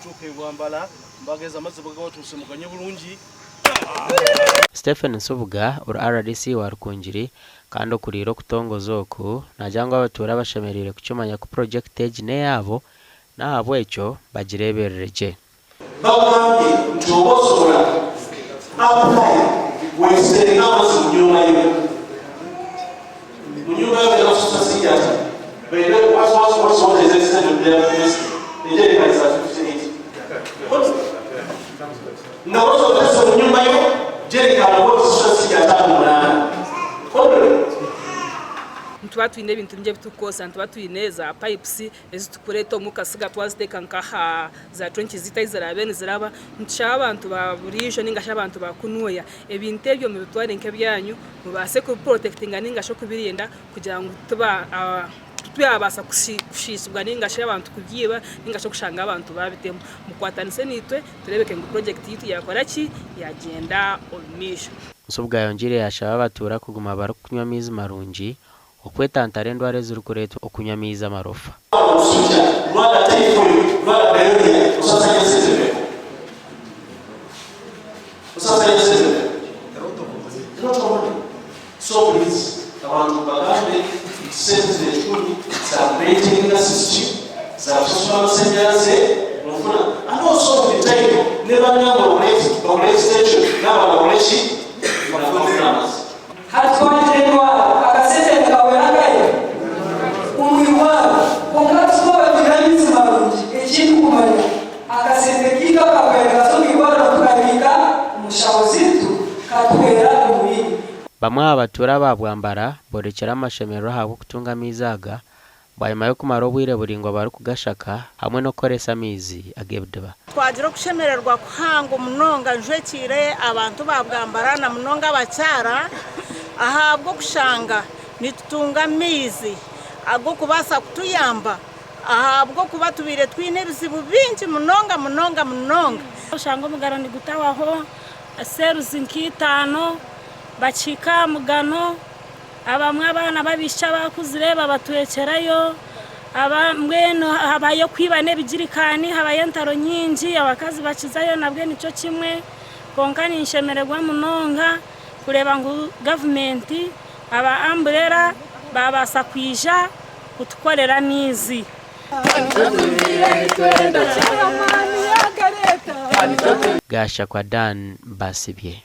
kutuuka e Bwambala mbageza amaizi bwegabatuuse muganywe bulungi. Stephen Nsubuga ori rdc wa Rukungiri kandi okuriire okutongoza oku naagira ngu abatuura bashemereire kukimanya ku purogyekiti egi n'eyaabo n'ahabw'ekyo bagireeberere gye. Bakugambye nti oba osobola apply wesereke amazzi munyumba yo munyumba yo ogenda kususa silingi ati by the way what's what's what's what is extended their domestic ejerikani za 58 nga osobola otese munyumba yo jerikani oba osusa silingi 58 Honorable. Nituba twine ebintu bingi ebi turikukozesa, nituba twine za pipes ezi turikureeta omu kasiga twaziteeka nk'aha za trenches zaitu ahu ziraabe niziraba. Nitushaba abantu ba buriijo nainga shi abantu ba kunuya ebintu ebyo mubitware nk'ebyanyu mubaase kubiprotectinga nainga shi okubirinda kugira ngu tibyabaasa kushiishibwa nainga shi abantu kubyiba nainga shi okushanga abantu baabitema. Mukwatanise naitwe tureebeke ngu purojekiti yaitu yaakora ki? Yaagyenda omu maisho. Nsubuga ayongyeire yaashaba abatuura kuguma barikunywa amaizi marungi Okwetantara endwara ezirikureetwa okunywa amaizi amarofa. Rwara omusujja, rwara typhoid, rwara diarrhea, osasanya esente meka? Osasanya esente meka? A lot of money. So please, abantu mbagambe nti sente zino ekikumi za maintaininga system, za kusasula amasanyalaze, onfuna? And also with time ne banamwe bakole bakole extension n'abantu bakole ki? Bafune amazzi. Hati twagira endwara, akasente nikahwera nkahe omu irwariro? Kwonka hati twaba twine amaizi marungi, ekindikumanya akasente kaitu akahwera kaza omu irwariro tukabiika omu nshaho zaitu katuhwera omu bindi. Bamwe aha batuura ba Bwambara borekire amashemererwa ahabw'okutunga amaizi aga bwanyima y'okumara obwire buraingwa barikugashaka hamwe n'okukoresa amaizi ag'ebidiba. Twagira okushemererwa kuhango munonga njwekiire abantu ba Bwambara na munonga abakyara ahabw'okushanga nitutunga amaizi ag'okubaasa kutuyamba ahabw'okuba tubaire twine ebizibu bingi munonga munonga munonga. Oshanga omugaro nigutahwaho seruzi nk'itaano bakihika aha mugano. Abamwe abaana b'abaishiki abakuzire babatwekyerayo, mbwenu habayo okwiba n'ebigirikaani, habayo entaro nyingi, abakazi bakizayo nabwe nikyo kimwe. Kwonka ninshemererwa munonga kureeba ngu gavumenti aba Umbrella baabaasa kwija kutukorera amaizi. Gashakwa Dan Basibye.